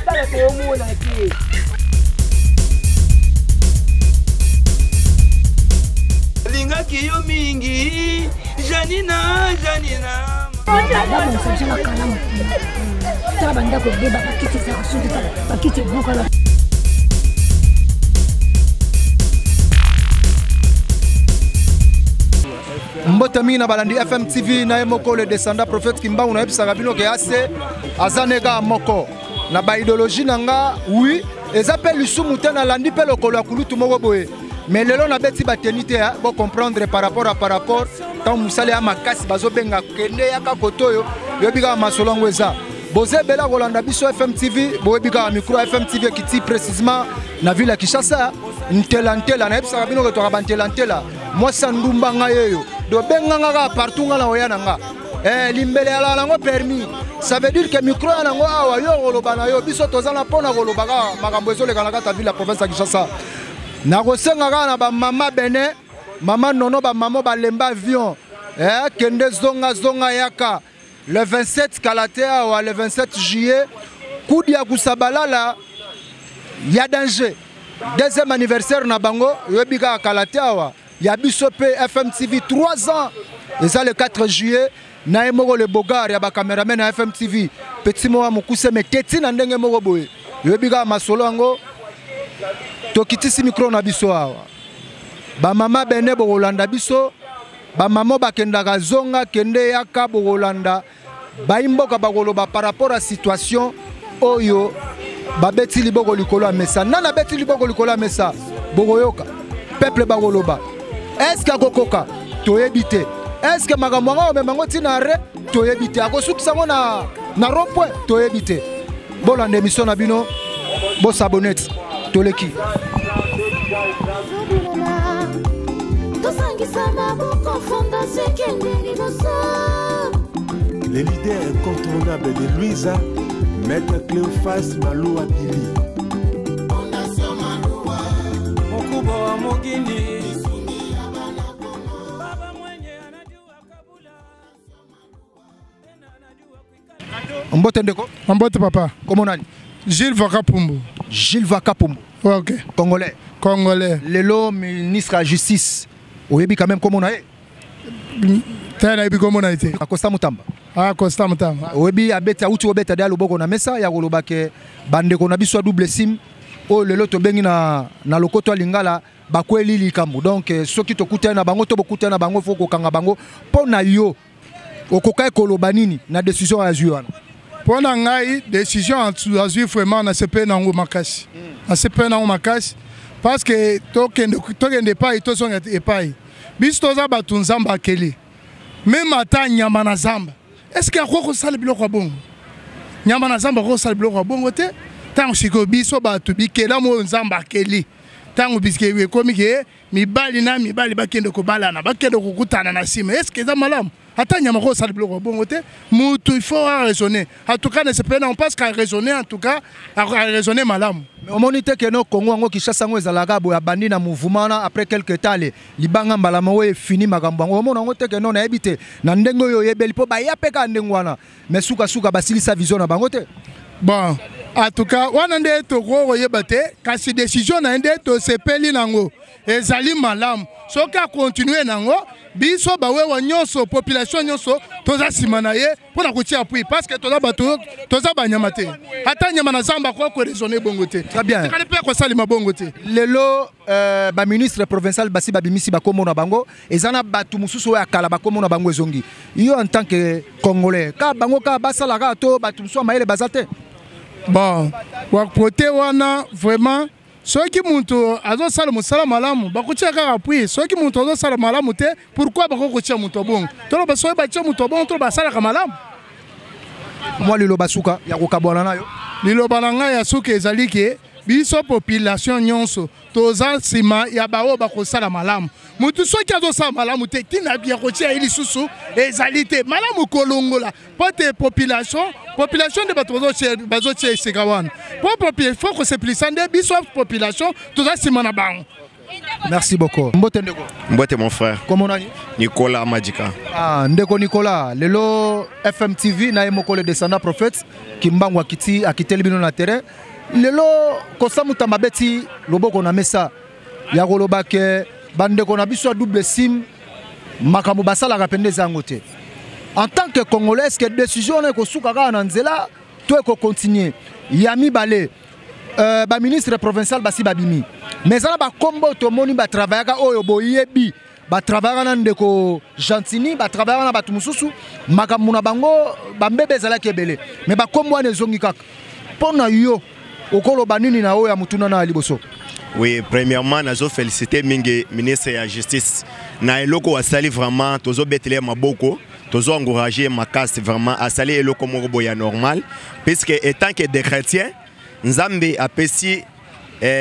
Tala toomona te. Lingaki yo mingi Janina Janina. Babongisa biso na kalamu tala bandako ebeba bakiti ezaka soki tala bakiti ebukana. Mbote mingi na balandi FM TV na ye moko le descendant prophète Kimbangu nayebisaka bino ke ase aza ne kaka moko na ba idéologie na nga. Oui, eza mpe lisumu te, nalandi mpe lokolo ya kulutu moko boye, mais lelo nabeti bateni te bo comprendre par rapport à par rapport ntango mosala ya makasi bazobenga kende yaka koto oyo yoyebi kaka masolo yango eza boza ebele kolanda biso FM TV. Boyebi kaka micro FM TV ekiti précisément na ville ya Kinshasa, ntela ntela. Nayebisaka bino ke twaka bantela ntela, mwasi ya ndumba ngai eyo dobenganga kaka partout ngai na oya na nga. Limbele yalaka nango permis, ça veut dire que micro ya nango awa yo koloba na yo, biso toza na mpona koloba kaka makambo ezoleka na kati ya ville ya province ya Kinshasa. Nakosenga kaka na bamama bene, mama nono, bamama balemba avion, kende zonga zonga yaka le 27 kala te awa le 27 juillet kudi ya kusabalala ya danger, deuxième anniversaire na bango. Oyebi kaka kala te awa ya biso mpe FM TV 3 ans eza le 4 juillet. Na ye moko le bogar ya bacameraman ya FM TV, petit moko ya mokuse me teti na ndenge moko boye, oyebi kaka masolo yango. Tokitisi micro na biso awa, bamama bene bokolanda biso, bamama bakendaka zonga kende yaka bokolanda bayimboka bakoloba par rapport à situation oyo babeti liboko likolo ya mesa. Nani abeti liboko likolo ya mesa? Bokoyoka peuple bakoloba. Est-ce akokoka? Toyebi te. Est-ce makambo yango omema yango ntina are? Toyebi te. Akosukisa yango na rond point? Toyebi te. Bolanda émission na bino, bosabone ti toleki. Tosangisa maboko, fondation ekende liboso. Le leader incontournable de Louisa, Maître Cléophas Maloua Billy. Mokubwa wa mugini. Mbote ndeko. Mbote papa. Kombo nani? Gilles Vakapumbu. Gilles Vakapumbu. Ok. Congolais. Congolais. Lelo ministre ya justice oyebi quand même kombo na ye? Te, nayebi kombo na ye te. Constant Mutamba. Ah, Constant Mutamba. Oyebi abeti, auti obeta deya loboko na mesa ya koloba ke bandeko na biso ya double sim oyo lelo tobengi na lokoto ya lingala bakweli likambo. Donc soki tokutani na bango to bokutani na bango, faut kokanga bango. Mpo na yo okokai koloba nini na décision azwi wana? Mpo na ngai, décision azwi, vraiment nasepeli nango makasi, nasepeli nango makasi, parce que tokende epai, tozonga epai. Biso toza bato Nzambe akeli. Même ata nyama na zamba, est ce que akoki kosala biloko ya bongo? Nyama na zamba akoki kosala biloko ya bongo te. Ntango sikoyo biso bato bikelamu oyo Nzambe akeli, ntango biske ekomi ke mibali na mibali bakende kobalana, bakende kokutana na nsima, est ce que eza malamu? Ata nyama kosala biloko ya bongo te. Mutu il faut araisonner. En tout cas nasepeli nango parce qu'araisonner, en tout cas araisonner malamu. Mais omoni te ke no Congo yango, Kinshasa yango ezalaka boye, abandi na mouvement wana, après quelque temps ale libanga mbala moko efini makambo yango. Omona yango te ke no nayebi te na ndenge oyo oyebeli mpo baya mpe kaka ndenge wana, mais sukasuka basilisa vision na bango te? Bon, en tout cas wana nde tokoki koyeba te, kasi décision na ye nde tosepeli nango, ezali malamu. Soki akontinue nango, biso bawewa nyonso, population nyonso toza nsima na ye mpo na kotia appui, parce que toza bato, toza banyama te. Ata nyama na zamba akoki koraisonner bongo te. Très bien. Tikali mpe kosalema bongo te. Lelo baministre provincial basi babimisi bakombo na bango, eza na bato mosusu oyo ya kala bakombo na bango ezongi. Yo en tant que Congolais, kaka bango kaka basala kaka to bato mosusu ya mayele baza te? Bon, côté wana vraiment, soki moto azosala mosala malamu, bakotia kaka appui. Soki moto azosala malamu te, pourquoi bakoki kotia moto bongo? Toloba soki batia moto bongo, to basalaka malamu. Mwa liloba suka ya kokabwana na yo. Liloba na ngai ya suka ezali ke biso population nyonso toza nsima ya baoyo bakosala malamu. Motu soki azosala malamu te, ntina ya kotia ye lisusu ezali te. Malamu kolongola mpo te population nde bato bazotia esika wana, mpo faut kosepelisa nde biso population toza nsima na bango. Merci beaucoup. Mbote ndeko. Mbote mon frère. Comment nani? Nicolas Madika. Ah, ndeko Nicolas, lelo FMTV na ye moko le descendant prophète Kimbangu akiti akiteli bino na terrain. Lelo Constant Mutamba abeti loboko na mesa ya koloba ke bandeko na biso ya double sim makambo basalaka mpenza eza yango te. En tant que Congolais, est-ce que décision wana ekosuka kaka na nzela to ekocontinue? Ya mibale, baministre provincial basi babimi, mais eza na bakombo tomoni batravayaka oyo boyebi, batravayaka na ndeko Gentini, batravayaka na bato mosusu, makambo na bango bambebe ezalaki ebele, mais bakombo wana ezongi kaka. Mpo na yo okoloba nini na oyo ya motuna na ya liboso? Oui, premièrement nazo féliciter mingi ministre ya justice na eloko asali. Vraiment tozobetela maboko, tozo encourager makasi. Vraiment asali eloko moko boye ya normal, puisque étant que des chrétiens, Nzambe apesi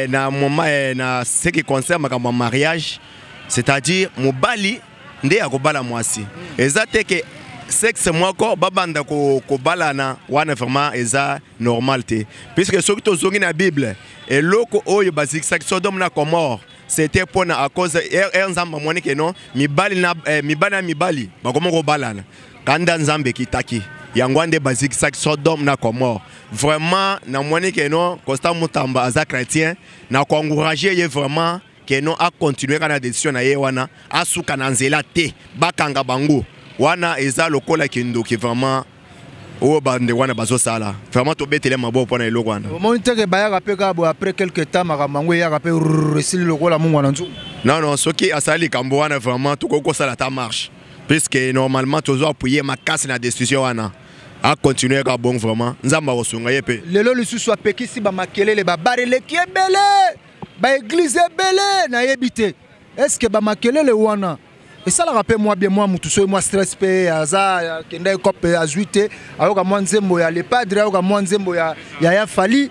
na moment na ce qui concerne makambo ya mariage, c'est-à-dire mobali nde akobala mwasi, eza te ke sexe moko babanda kobalana. Wana vraiment eza normal te, puisque soki tozongi na Bible, eloko oyo bazikisaki Sodome na Gomorrhe, c'était mpona à cause ere Nzambe amoni ke non, mibali na mibali bakoma kobalana, kanda Nzambe ekitaki. Yango wana nde bazikisaki Sodome na Gomorrhe. Vraiment namoni ke non, Constant Mutamba aza chrétien, na koencourage ye vraiment ke non, acontinue kaka na décision na ye wana, asuka na nzela te, bakanga bango. Wana eza lokola kindoki vraiment oyo bandeko wana bazosala. Vraiment tobetele maboko mpona eloko wana. Omoni teke bayaka mpe kaka boye, après quelque temps makambo yango eyaka mpe rrr, esili lokola mungwa na nzungu. Non, soki asali likambo wana, vraiment tokoki kosala ata marche, puisque normalement tozo appuyer makasi na décision wana. Acontinue kaka bongo, vraiment Nzambe akosunga ye mpe. Lelo lisusu apekisi bamakelele, babar eleki ebele, baéglise ebele. Nayebi te, est-ce bamakelele wana esalaka mpe mwa bien mwa mutu soki mwa stress mpe aza akenda ekope azwi te, ayoka mwa nzembo ya Le Padre, ayoka mwa nzembo ya Fally,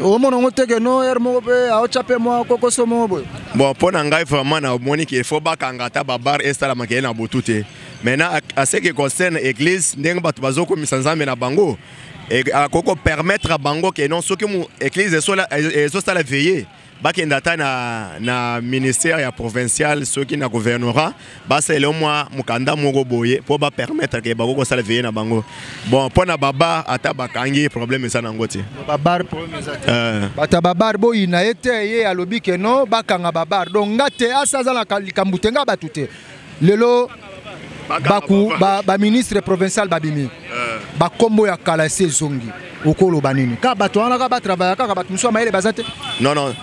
omona yango teke no ere moko mpe aotya mpe mwa kokoso moko boye? Bon, mpo na ngai vraiment namoni ke faut bakanga ata babar esalamaka ye na butu te. Maintenant, à ce qui concerne église, ndenge bato bazokomisa Nzambe na bango, akoki kopermettre bango ke non, soki église ezosala veillée, bakende ata na ministère ya provincial, soki na gouvernorat, basalela mwa mokanda moko boye mpo bapermettre ke bakoki kosala veillée na bango. Bon, mpo na babar, ata bakangi, problème eza nango te. Babar, problème eza te. Bato ya babar boyina ye te, ye alobi ke non, bakanga babar. Donc nga te asa aza na likambo te, nga bato te. Lelo baku baministre provincial babimi, bakombo ya kala esi ezongi. Okoloba nini? Kaka bato wana kaka batravaya, kaka bato mosusu ya mayele baza te? Non,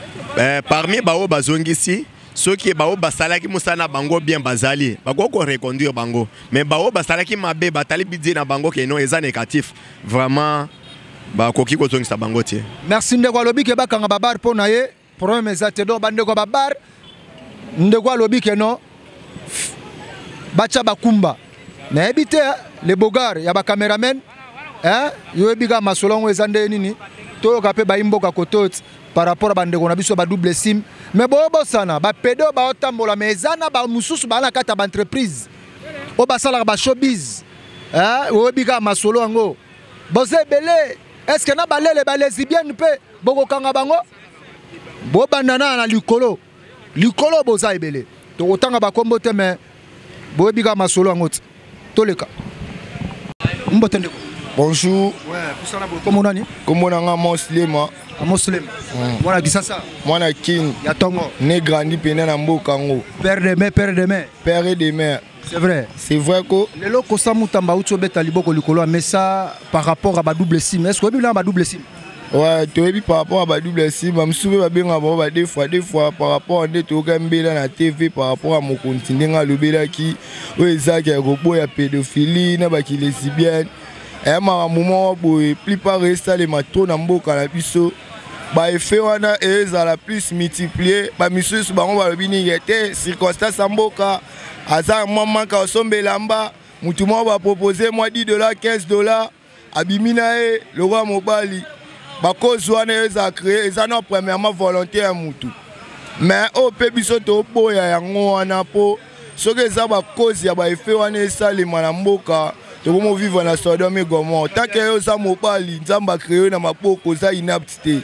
parmi baoyo bazongisi, soki baoyo basalaki mosala na bango bien bazali, bakoki koreconduire bango. Mais baoyo basalaki mabe, batali budget na bango ke non, eza négatif, vraiment bakoki kozongisa bango te. Merci. Ndeko alobi ke bakanga babar, mpo na ye problème eza te. Donc bandeko ya babar, ndeko alobi ke non, batya bakumba. Nayebi te, le bogar ya bacameraman, yoyebi kaka masolo yango eza nde nini. Toyoka mpe bayi mboka kotot par rapport a bandeko na biso badouble sim. Mais boyobosana bapede oyo baotambola, mais eza na bamosusu baa na kati ya baentreprise oyo basalaka bashowbiz. Oyebi kaka masolo yango, boza ebele. Est ce que na balele balesbienne mpe bokokanga bango? Bobanda na likolo likolo, boza ebele, tokotanga bakombo te, mais boyebi kaka masolo yango ti. Toleka. Mbote ndeko. Bonjour. Ouais, pusana boye. Kombo nani? Kombo na nga Amos Lema. Amos Lema. Mwana Kisasa. Mwana Kin. Ya tongo. Né grandi pene na mboka yango. Père de mère, père de mère. Père et de mère. C'est vrai. C'est vrai ko. Lelo Constant Mutamba uti obeta liboko likolo ya mesa par rapport à ba double sim. Est-ce que oyebi na ba double sim? Ouais, toyebi par rapport à ba double sim, bamosusu mpe babengaka bango ba deux fois deux fois, par rapport nde toyoka mbela na TV par rapport à mokonzi ndenge alobelaki oyo ezalaki ya koboya pédophilie na bakilesbienne. Eya makambo moko boye, plupart esalema trop na mboka na biso. Baeffet wana ezala plus multiplié. Bamisusu bango balobi nini te, circonstance ya mboka, aza mwa manka osomba elamba, mutu moko bapropose mwa 10 $, 15 $, abimi na ye lokola mobali. Bakozi wana eza créé, eza na premièrement volonté ya mutu, mais oyo mpe biso toboya yango wana, mpo soki eza bakozi ya baeffet wana esalema na mboka, tokomo vivre na Sodome et Gomorrhe. Tant que yo oza mobali, Nzambe acréé na maboko, oza inapte te,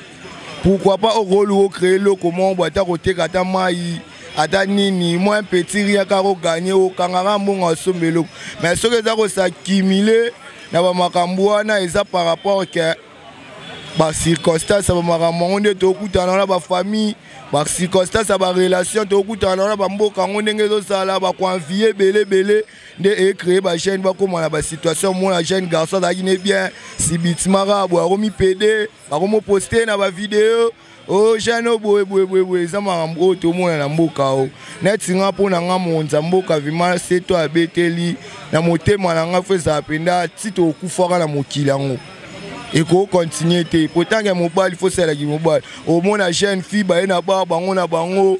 pourquoi pas okoluka ocréer eloko moko boye, ata koteka ata mai, Ata nini, mwa un petit rien kaka oganye, okangaka mbongo asomba eloko. Mais soki eza kos'accumuler na bamakambo wana, eza par rapport ke bacirconstance ya bamakambo yango nde tokutana wana, bafamille, bacirconstance ya barelation tokutana wana, bamboka yango ndenge ezosala, bakoenvie ebele ebele nde ecréer bajeune bakóma na basituation. Mona jeune garçon azalaki ne bien, subitement kaka boye akomi pédé, bakomoposte na bavideo o jeune oyo boye boye boye boye. Eza makambo oyo tomona na mboka o. Neti nga, mpo na nga, mokonzi ya mboka vima se to abeteli na motema na nga, fo ezala mpenza ti tokufaka na mokili yango, ekokontinue te. Pourtant ke mobali fo osalaki mobali, omona jeune fille baye na ba bango na bango.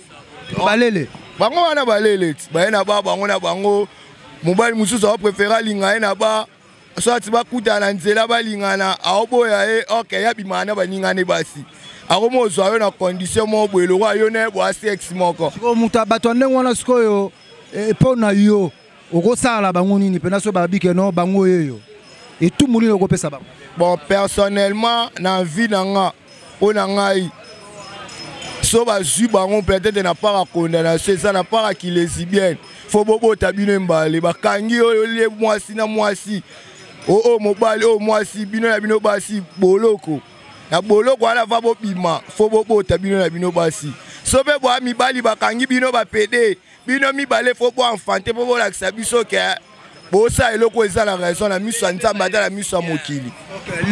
Balele. Bango wana balele ti baye na ba bango na bango. Mobali mosusu aopréféré alinga ye na ba, soit bakutana na nzela, balingana, aoboya ye, ok, yabimaka na baningane basi, akoma ozwa yo na condition moko boye lokwa yo na ye boya sexe moko. Sikoyo moto, bato ya ndenge wana sikoyo, mpo na yo okosala bango nini mpena so babi ke no bango oyo etumbu nini okopesa bango? Bon, personnellement, na vie na nga, mpo na ngai, so bazwi bango, peut-être na part ya condamnation, eza na part ya kilesbienne, fo bobota bino mbale. Bakangi oyo lie mwasi na mwasi, oyo mobali, oyo mwasi, bino na bino basi, boloko na boloko wana va bobima, fo bobota bino na bino basi. So mpe bwa mibali bakangi bino bapédé, bino mibale fo boenfanter mpo bolakisa biso ke bosala eloko eza na raison na miso ya Nzambe ata na miso ya mokili.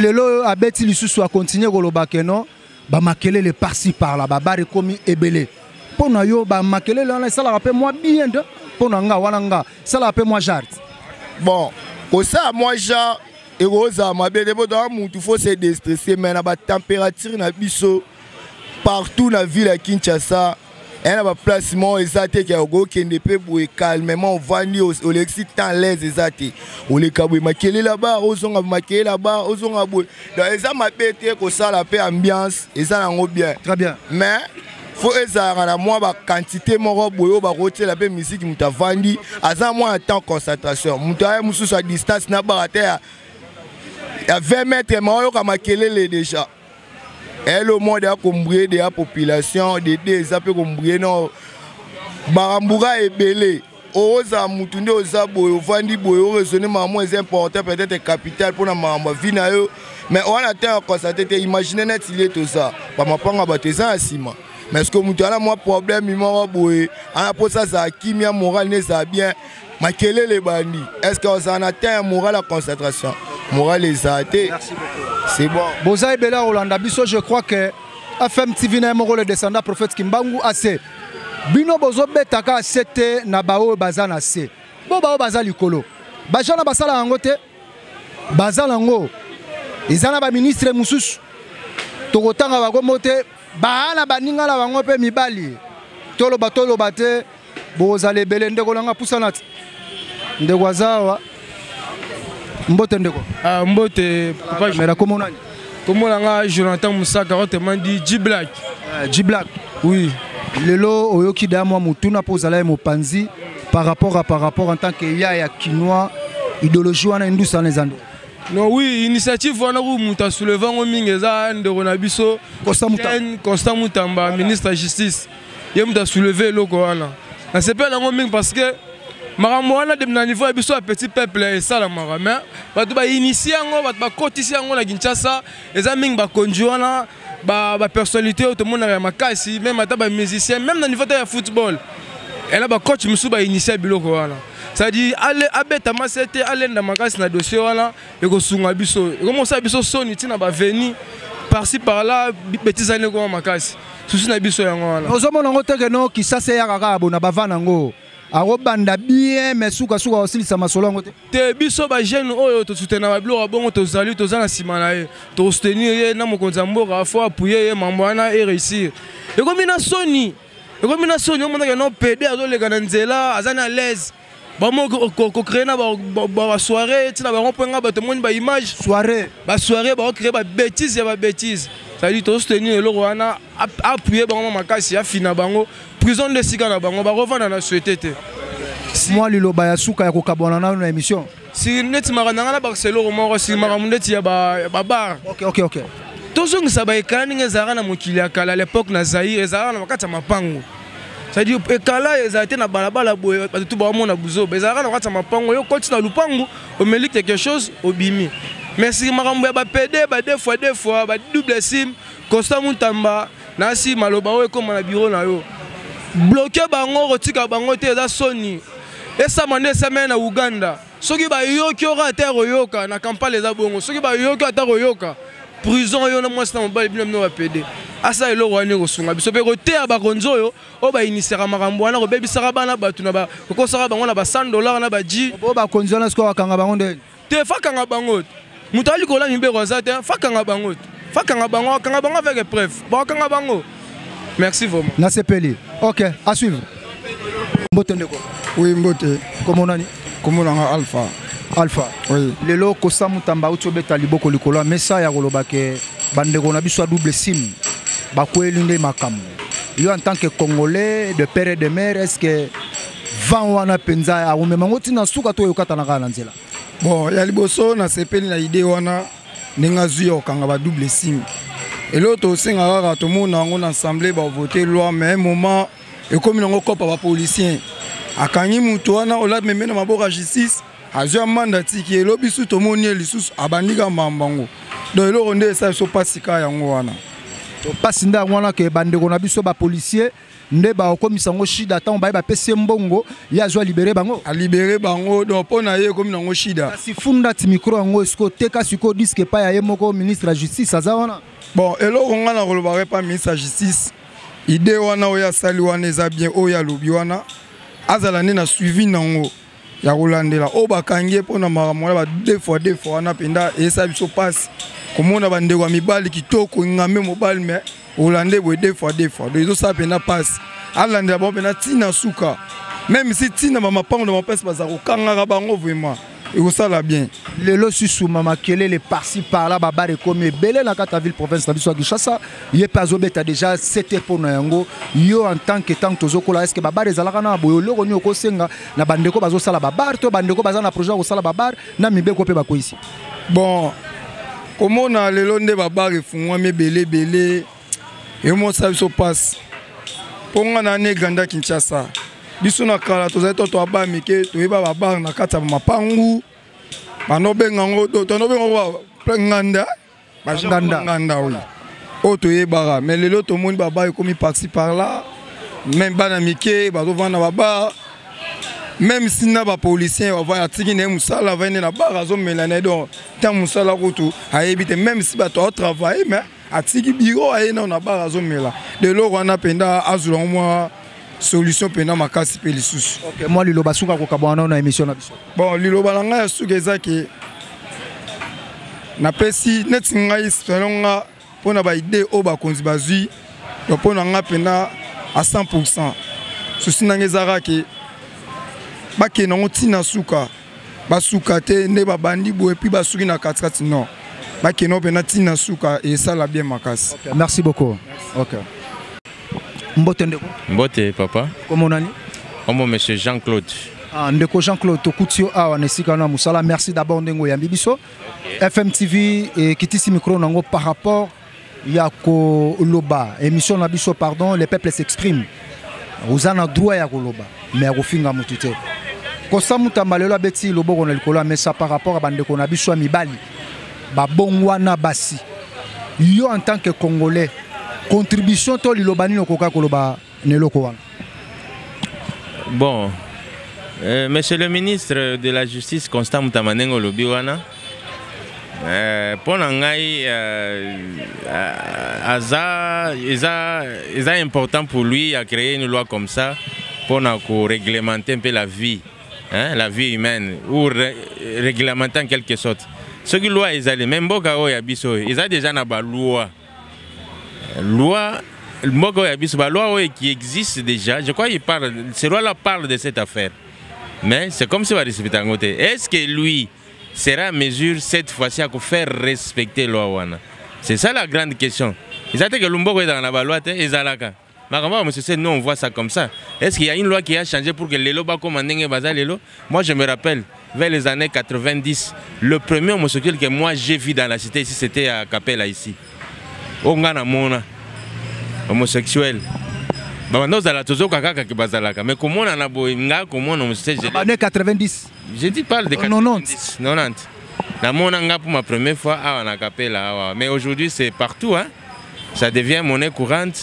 Lelo abeti lisusu, akontinue koloba ke non, bamakelele par-ci par-là, babar ekomi ebele. Mpo na yo, bamakelele wana esalaka mpe mwa bien de? Mpo na nga wana, nga esalaka mpe mwa genre. Bon, kosala mwa genre ekozala mabe te, mpo toza mutu, fo se déstresser. Mais na batempérature na biso partout na ville ya Kinshasa, eya na baplace moko eza te ke okokende mpe boye calmement, ovandi, olekisi temps à l'aise, eza te. Oleka boye makelele ya bar, ozonga makelele ya bar, ozonga boye. Donc eza mabe te kosala mpe ambiance, eza nango bien. Très bien. Mais fo ezalaka na mwa baquantité moko boye oyo bakotiela mpe misiki, moto avandi, aza mwa na temps concentration. Moto aya mosusu ya distance na bar te ya 20 mètres, ma oyoka makelele déjà. Elo mode ya kombrie de ya population de de eza mpe kombrie no bakambuka ebele. Ozala mutu nde oza boye, ovandi boye, oraisonne makambo eza important, peut-être capital mpona makambo ya vie na yo, mais wana te ya constate te. Imagine neti lie toza bamapango ya bato eza na nsima, mais ce que moto ana mwa problème moko boye, ana mposa azala kimia, moral ne ezala bien, makelele ebandi, est ce que ozala na temps ya moral ya concentration? Moral ezala te. C'est bon. Boza ebele ya kolanda biso. Je crois que FM TV na ye moko le descendant prophète Kimbangu ase bino bozobetaka ase te na baoyo baza na se bo baoyo baza likolo, bajana basala yango te, baza nango. Eza na baministre mosusu, tokotanga bakombo te, baa na baninga na bango mpe mibali. Toloba toloba te, bokozala ebele. Ndeko nanga, pusana ti ndeko aza awa. Mbote ndeko. Ah, mbote papa. Mera, kombo nani? Kombo na nga Jonathan Musaka, autrement dit G Black. G Black. Oui. Lelo oyoki da mwa motuna mpo ozala ye mopanzi par rapport en tant que ya ya kinois, idéologie wana indusa wana eza nde? Non, oui, initiative wana ku moto asouleve yango mingi eza ndeko na biso Constant Mutamba. Constant Mutamba, ministre ya justice. Ye moto asouleve eloko wana, nasepela yango mingi parce que makambo wana na niveau ya biso ya petit peuple esalamaka, mais bato bainitie yango, bato bakotisi yango na Kinshasa eza mingi bakonzi wana, bapersonnalité oyo tomonaka ya makasi, même ata bamusicien, même na niveau ta ya football, ela bacoach mosusu bainitie biloko wana. C'est-à-dire abeta mase te, alenda makasi na dossier wana, ekosunga biso, ekomosala biso soni ntina baveni par-ci par-là, bêtise ani ekoma makasi. Susi na biso yango wana. Ozomona yango te ke no Kisasa eyaka kaka bona bavana yango, akobanda bien, mais sukasuka akosilisa masolo yango te. Te, biso bajeune oyo tosoutenir babiloko ya bongo, tozali, toza na nsima na ye, tosoutenir ye na mokonzi ya mboka, fo appuyer ye, mambo wana eréussir. Ekomi na soni, ekomi na soni. Omonaka no pédé azoleka na nzela, aza na l'aise, bamo kocréer na basoirée ntina bango mpo nga bato omoni baimage. Soirée. Basoirée, bakocréer babêtise ya babêtise. C'est-à-dire tosoutenir eloko wana, appuyer bango makasi, afina bango prison nde esika na bango bakovanda na souhaite te. Mwa liloba ya suka ya kokabwana nano na émission. Si neti makambo na ngai na bakisa eloko moko, si makambo neti ya babar. Ok. Tozongisa baekala ndenge ezalaka na mokili ya kala, à l'époque na Zaire, ezalaka na kati ya mapango. C'est-à-dire ekala ezala te na balabala boye bato tu baomona buzoba, ezalaka na kati ya mapango. Yo okoti na lupangu, omeli quelque chose, obimi. Mais si makambo ya bapédé, ba deux fois deux fois, ba double sim, Constant Mutamba, nasi maloba oyo ekóma na bureau na yo, bloquer bango, kotika bango te. Eza soni esama nde esamai na Uganda. Soki bayoki oko ata koyoka na Kampala, eza bongo. Soki bayoki ata koyoka, prison oyo na mwasi na mobali, bino bino bapédé. Asala eloko wana, ekosunga biso mpe koteya bakonzi oyo oyo bainitiaka makambo wana, kobebisaka bana bato na kokosaka bango na ba 100 $ na baji. Bo bakonzi wana sikoyo bakanga bango nde? Te, fakanga bango. Moto ali kola mibeko aza te. Fakanga bango, fakanga bango, akanga bango avec preuve, bakanga bango. Merci vraiment. Nasepeli. Ok, à suivre. Mbote, ndeko. Oui, mbote. Kombo nani? Kombo nanga Alpha. Alpha. Oui. Lelo Constant Mutamba auti obeta liboko likolo ya mesa ya koloba ke bandeko na biso ya double sim bakweli nde makambo. Yo, en tant que Congolais de père et de mère, est ce que vent wana mpenza akomema ngo ntina suka to oyokatana kaka na nzela? Bon, ya liboso, nasepeli na idée wana ndenge azwi ya kokanga badouble sim. Eloko tosenga kaka, tomona yango na assemblée, bavote loi, mais moment ekomi nango kopa bapolicier akangi mutu wana, olameme na maboko ya justice, azwi amande, atiki. Elobi su tomoni ye lisusu abandi ka mambo yango. Donc eloko nde esala biso mpasi kaka yango wana. Mpasi nde yango wana ke bandeko na biso bapolicier nde bakokomisa yango shida. Ntango baye bapesi ye mbongo, ye azwa alibérer bango. Alibérer bango. Donc mpo na ye ekomi nango shida. Kasi funda ti micro yango esiko teka sikoyo disque epai ya ye moko ministre ya Justice aza wana. Bon, eloko ngai na kolobaka epa ministre ya Justice, idée wana oyo asali wana eza bien. Oyo alobi wana, azala nde na suivi nango ya kolandela oyo bakangi ye mpona makambo wana ba deux fois deux fois wana. Mpenza eyesala biso mpasi komona bandeko ya mibali kitoko, ngambe mobali, mais olande boye deux fois deux fois. Donc ezosala mpenza mpasi. Alandela bango mpenza ntina suka, même si ntina bamapango na bapesi baza kokangaka bango, vraiment ekosala bien. Lelo susu makelele par-ci par-là, babar ekomi ebele na kati ya ville province na biso ya Kinshasa. Ye mpe azobeta déjà sete mpo na yango. Yo, en tant que ntango tozokola, est-ce babar ezalaka na boye? Eloko nini okosenga na bandeko bazosala babar to bandeko baza na projet ya kosala babar na mibeko mpe bakweyisi? Bon, komona lelo nde babar efungwami ebele ebele, emosala biso mpasi, mpo nga na ne granda Kinshasa. Biso na kala tozali to toaba mike, toyeba babar na kati ya mapangu, banobenga yango, tonobenga yango nganda. Nganda. Nganda, oui, oyo toyebaka. Mais lelo tomoni babar ekomi par-ci par-là, même bana mike bazovanda babar, même si na bapolicien atiki na ye mosala, avandi na bar, azomela na ye. Donc ntango mosala kutu ayebi te, même si bato aotravaille, mais atiki bureau, aye nao na bar, azomela. Leloko wana mpenza azwela ngo mwa solution mpenza makasi mpe lisusu. Ok, mwa liloba suka kokabwana na émission na biso. Bon, liloba na ngai ya suka eza ke napesi neti ngai selon nga mpona baidée oyo bakonzi bazwi. Donc mpo na nga mpenza à 100, souci na nga ezaka ke bakende yango ntina suka, basuka te nde babandi boye puis basuki na katikati. Non, bakende yango mpenza ntina suka, esala bien makasi. Okay, merci beaucoup. Ok, mbote, ndeko. Mbote, papa. Kombo nani? Kombo monsieur Jean-Claude. Ah, ndeko Jean-Claude, tokuti yo awa na esika wana ya mosala. Merci d'abord ndenge oyambi biso. FM TV ekitisi micro nango par rapport ya koloba. Émission na biso, pardon, le peuple s'exprime. Oza na droit ya koloba, mais ya kofinga motu te. Constant Mutamba lelo abeti loboko na likolo ya mesa par rapport ya bandeko na biso ya mibali babongwana basi. Yo, en tant que Congolais, contribution to liloba nini okoka koloba na eloko wana? Bon, monsieur le ministre de la Justice Constant Mutamba, ndenge olobi wana, mpo na ngai aza eza important pour lui à créer une loi comme ça mpona koréglementer un peu la vie, hein, la vie humaine, ou réglementer en quelque sorte. Soki loi ezali, mais mboka oyo ya biso oyo eza déjà na baloi, loi mboka oyo ya biso, baloi oyo qui existe déjà, je crois il parle, ces lois là parle de cette affaire, mais c'est comme si barespecte yango te. Est ce que lui sera à mesure cette fois-ci à faire respecter loi wana? C'est ça la grande question. Eza te ke mboka ezalaka na baloi te, ezalaka makambo ya mosusu. Nous, on voit ça comme ça. Est-ce qu'il y a une loi qui a changé pour que lelo bakoma ndenge baza lelo? Moi, je me rappelle, vers les années 90, le premier homosexuel que moi j'ai vu dans la cité ici, c'était à Capella ici. Oyo nga namona homosexuel. Babanda ozala tozoka kaka ke bazalaka mais komonana boye nga komona mosusu je Année 90. Je dis parle de 90. 90. Namona nga pour ma première fois awa na kapela awa mais aujourd'hui c'est partout hein. Ça devient monnaie courante.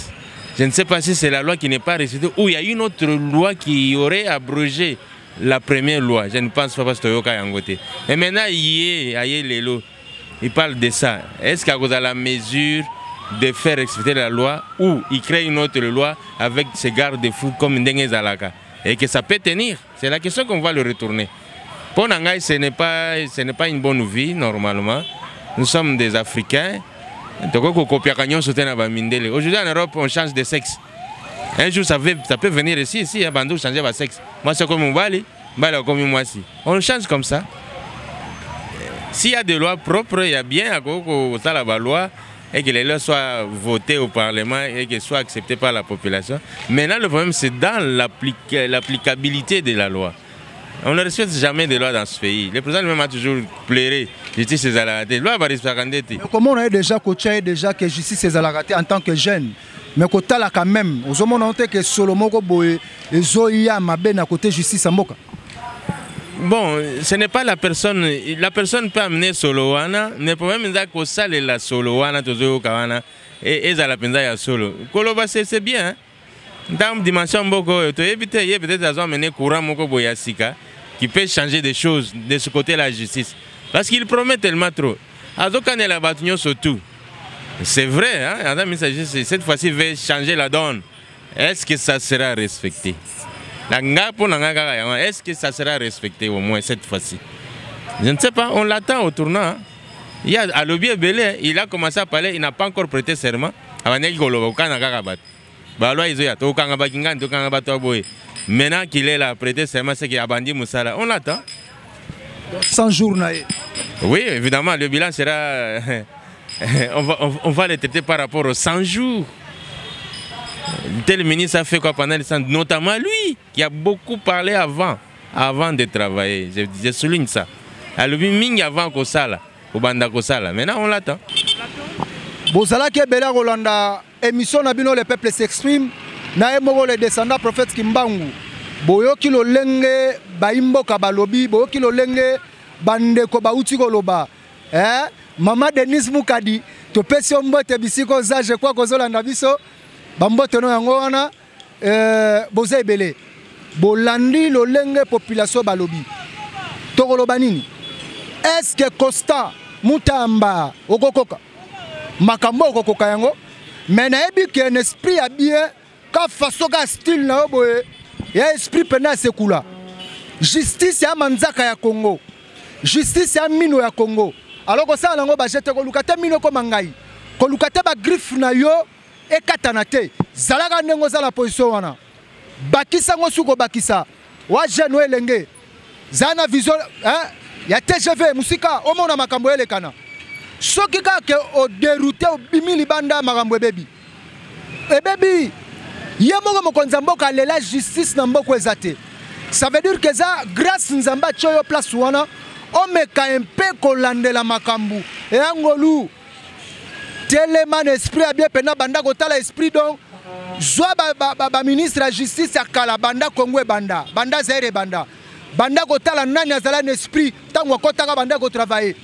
Je ne sais pas si c'est la loi qui n'est pas respectée ou il y a une autre loi qui aurait abrogé la première loi. Je ne pense pas parce que toyoka yango te. Et maintenant ye aye lelo il parle de ça. Est-ce qu'à cause de la mesure de faire respecter la loi ou il crée une autre loi avec ses garde-fous comme ndenge ezalaka et que ça peut tenir? C'est la question qu'on va le retourner. Pour ngai, ce n'est pas une bonne vie normalement. Nous sommes des Africains. Tokoki kokopiaka nyonso te na bamindele. Aujourd'hui en Europe, on change de sexe. Un jour, ça peut venir ici, ici, hein, bandou changer de sexe. Moi, c'est comme mobali, mbali comme mwasi. On change comme ça. S'il y a des lois propres, il y a bien à ça la loi et que les lois soient votées au Parlement et qu'elles soient acceptées par la population. Maintenant, le problème, c'est dans l'applicabilité de la loi. On ne respecte jamais de loi dans ce pays. Le président lui-même a toujours pleuré. Justice ezalaka te. Loi va respecter te. Mais comment on a déjà coaché déjà que justice ezalaka te en tant que jeune? Mais kotala quand même, ozomona te que Solomon ko boye ezoya mabe na côté justice ya mboka. Bon, ce n'est pas la personne. La personne peut amener solo wana, mais le problème c'est que ça la solo wana tozoyoka wana et ezala penza ya solo. Koloba c'est bien. Hein? Dans dimension mboko, to éviter, il peut-être azo amener courant moko boya sika qui peut changer des choses de ce côté la justice. Parce qu'il promet tellement trop. Azo kanela batu nyonso tout. C'est vrai, hein? Adam ministre de la justice, cette fois-ci, veut changer la donne. Est-ce que ça sera respecté? La nga pour la nga kaka yango, est-ce que ça sera respecté au moins cette fois-ci? Je ne sais pas, on l'attend au tournant. Hein? Il y a Alobi Ebele, il a commencé à parler, il n'a pas encore prêté serment. Abandaki koloba, okana kaka bato. Ba loi izo ya, tokanga ba kingani, tokanga bato ya boye. Maintenant qu'il est là, prêté serment, c'est qu'il a abandi Moussala. On l'attend. 100 jours na ye. Oui, évidemment, le bilan sera... On va le traiter par rapport aux 100 jours. Tel ministre a fait quoi pendant les 100 jours? Notamment lui, qui a beaucoup parlé avant de travailler. Je souligne ça. Alobi mingi avant kosala, kobanda kosala. Maintenant, on l'attend. Bozalaki ebele ya kolanda émission na bino, le peuple s'exprime. Na ye moko le descendant prophète Kimbangu. Boyoki lolenge bayimboka balobi, boyoki lolenge bandeko bauti koloba. Hein? Mama Denise Mukadi, topesi yo mbote bisiko oza, je crois kozolanda biso. Bambote no yango wana, boza ebele. Bolandi lolenge population balobi. Tokoloba nini? Est-ce que Constant Mutamba okokoka? Makambo okokoka yango? Mais nayebi ke un esprit ya bien, ka façon ka style na yo boye, ya esprit pena sekula. Justice ya manzaka ya Congo. Justice ya mino ya Congo. Alors que ça nango ba jete koluka te mino ko mangai. Koluka te ba griffe na yo ekatana te. Zalaka ndengo za la position wana. Bakisa ngo suko bakisa. Wa jeune we elenge. Zana vision hein ya TGV musika omona makambo elekana. Soki kaka ke o dérouté obimi libanda makambo ebebi. Ebebi ye moko mokonzi ya mboka alela justice na mboka eza te. Ça veut dire que ça grâce Nzamba tioyo place wana omeka un peu kolandela makambo. E angolu telema na esprit ya bien pena banda kotala esprit donc zwa ba ministre ya justice ya kala banda Congo e banda, banda Zaire e banda. Banda kotala nani azala na esprit tango akotaka banda ko travailler.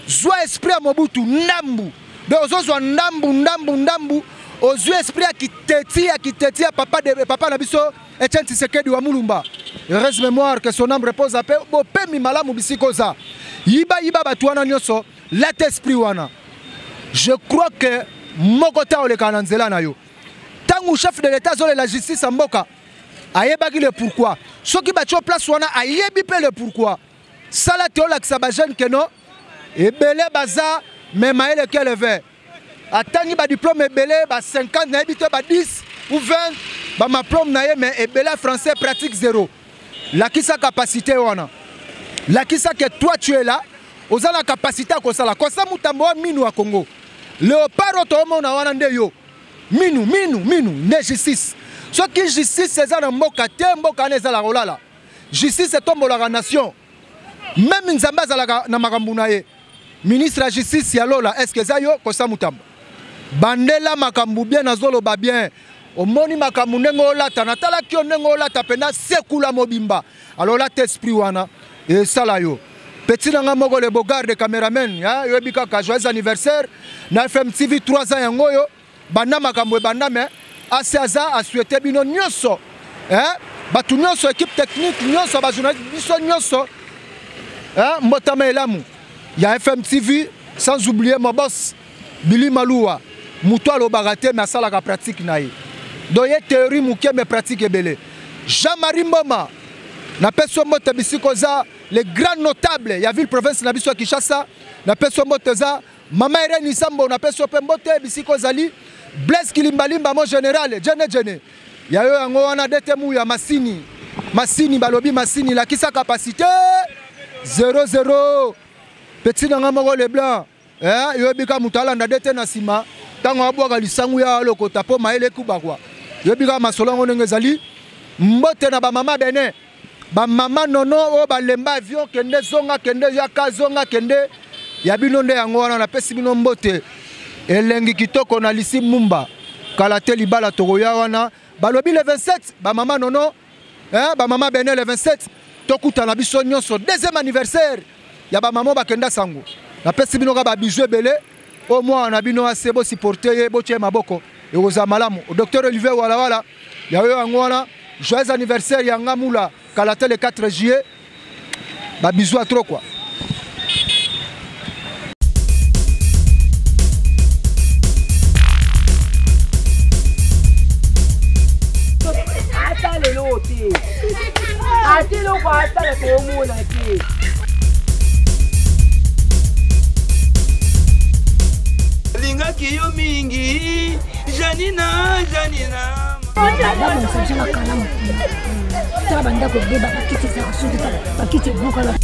Zwa esprit ya Mobutu ndambu. Donc ozozwa ndambu ndambu ndambu ozwi esprit ya kiteti ya kiteti ya papa de papa na biso Etienne Tshisekedi wa Mulumba. Heureuse mémoire que son âme repose à paix. Bopemi malamu bisikoza. Yiba yiba batu wana nyonso, lata esprit wana. Je crois que moko ta oleka na nzela na yo. Tangu chef de l'État zole la justice en mboka, ayebaki le pourquoi. Soki batio place wana ayebi pe le pourquoi. Sala te olakisa ba jeune que non, ebele baza mais mayele ke levé. Atangi ba diplôme ebele ba 50 na yebi te ba 10 ou 20 ba diplôme na ye mais ebele français pratique zéro. Lakisa capacité wana. Lakisa que toi tu es là, oza la capacité ya kosala. Kosa mutambo wa minu ya Congo. Léopard oyo toomona wana nde yo. Minu, minu, minu, nde justice. Soki justice eza na mboka te, mboka wana ezalaka kolala. Justice etombolaka nation. Même Nzambe azalaka na makambo na ye. Ministre ya justice ya Lola, est-ce que eza yo Kosa Mutamba? Bandela makambo bien, nazoloba bien. Omoni makambo ndenge olata, natalaki yo ndenge olata mpenza sekula mobimba. Alors olata esprit wana esala yo. Petit na nga moko le bogard de cameraman, hein, yoyebi kaka joyeux anniversaire na FM TV 3 ans yango oyo. Banda makambo ebanda mais asi aza a souhaiter bino nyonso, hein, bato nyonso, équipe technique nyonso, ba journaliste biso nyonso, hein, mbotama elamu ya FM TV, sans oublier mon boss Billy Malouwa, moto alobaka te mais asalaka pratique na ye. Donc ye théorie moke mais pratique ebele. Jean-Marie Mboma, napesi yo mbote bisika oza, le grand notable ya ville province na biso ya Kinshasa, napesi yo mbote oza. Mama Irène Isambo, napesi yo mpe mbote bisika ozali. Blaise Kilimbalimba, mon général, jene jene. Ya yo yango wana DT Mouya Masini. Masini balobi Masini lakisa capacité 0-0. Petit na nga moko le blanc. Eh, yoyebi ka moto alanda DT na nsima ntango abwaka lisangu ya alokota mpo mayele ekuba kwa. Yoyebi ka masolo yango ndenge ezali. Mbote na ba mama Benin. Ba mama nono oyo balemba avion kende zonga kende yaka zonga kende ya bino nde yango wana napesi bino mbote elengi kitoko na lisi mumba kala te libala tokoya wana balobi le 27 ba mama nono, hein, ba mama Benin le 27 tokutana biso nyonso deuxième anniversaire ya ba mama bakenda sango napesi bino ka ba bisous ebele oyo mwana na bino ase bosupporte ye botie maboko ekozala malamu. Docteur Olivier Walawala ya yo yango wana joyeux anniversaire ya Ngamula kala te le 4 juillet ba bisous à trop quoi. Ata lelo te ata eloko atala toomona te. Lingaki yo mingi Janina, Janina. Babongisa biso na kalamu kuna. Tala bandako ebeba, bakiti ezalaka soki tala bakiti ebukana.